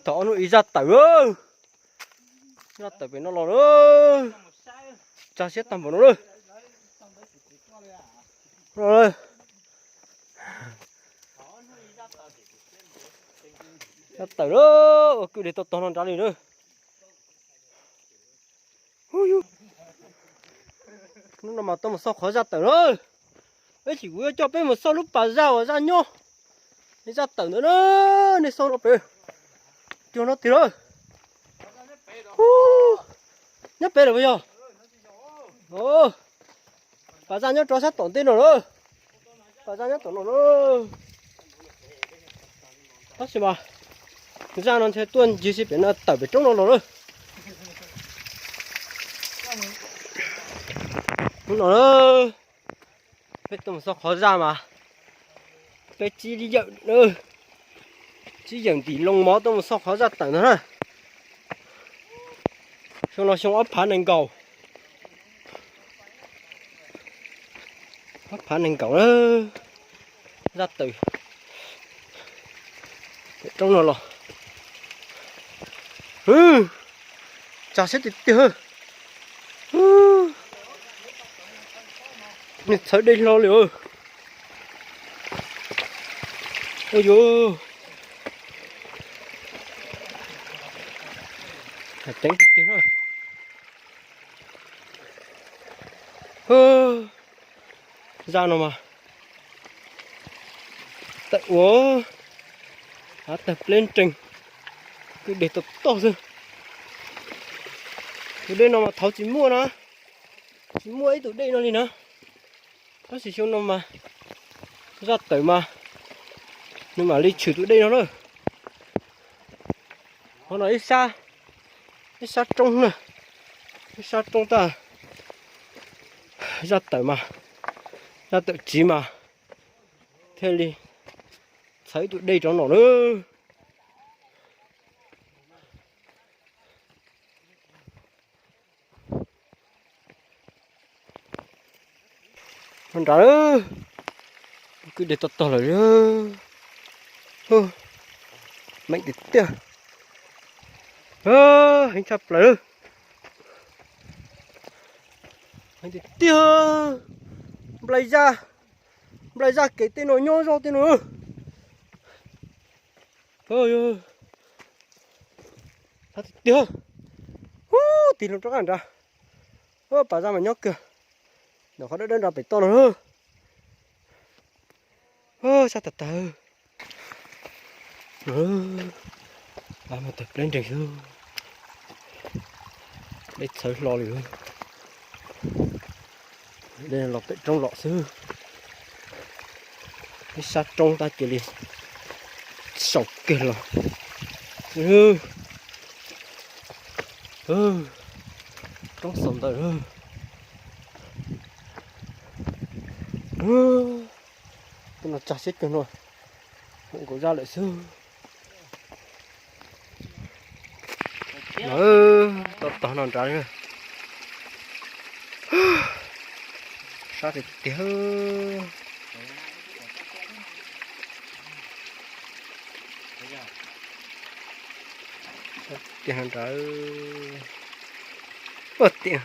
Thaum ob hnub ib zaj tawm lawm. Zaj tawm pem no los lawm. Tsa siab tag npaum no lawm. Zaj tawm lawm, ua kwj deg tog tog no nrad li lawm. Hnub no mas tuaj mus xauj qhov zaj tawm na. Ib chim kuv yuav coj peb mus xauj lub pas zaj uas zaj nyob, zaj tawm ntawd na. Nej xauj no pem, cuag no tiag lawm. Nyob pem lawm puas yog? Pas zaj nyob rau sab tom ntej no lawm. Pas zaj nyob tom no lawm. Tab sis mas zaj no ntshe tuaj ncig si pem no tawm pem roob no los lawm. Hnub no peb tuaj mus xauj qhov zaj mas peb tsib yawm, tsib yawm ntim loo mov tuaj mus xauj qhov zaj tawm ntag na. Xyoo no xyoo ob phav nees nkaum, ob phav nees nkaum na. Zaj tawm pem roob no los. Tsa siab tiag tiag. Nws txhawv dej hlo li. Ua yuv, ceev tiag tiag na. Zaj no mas tawm ua av tawg pleb nreeg, kwj deg tog tog xwb. Tus dej no mas thaud tsis muaj na, tsis muaj ib tug dej no li na. Tab sis xyoo no mas zaj tawm mas nws mam li tshwm tus dej no na. Qhov no ib sab, ib sab roob na, ib sab roob tag. Zaj tawm mas, zaj tawm tsiv mas thiaj li txhawv ib tug dej rov no na. Nrad, kwj deg tog tog lawm. Meej tiag tiag, heev tshaj plaws. Heev tiag tiag. Nplai zaj, nplai zaj kev tej no nyob zoj tej no. Tiag, tig loo rov qab nrad. Pas zaj mas nyob kawg, ntawm qhov dawb dawb nrad pem toj no. Sab tag tag. Av mas tawg pleb nreeg xwb. Dej txhawv hlo li. Dej los pem roob los xwb. Ib sab roob tab cia li saum kiag los. Roob xaus ntawd. Tej no tsag siab cuag no, hu nkaus zaj lawm xwb. Tog tog no nrad, sab tiag tiag. Tiag no nrad, ua tiag.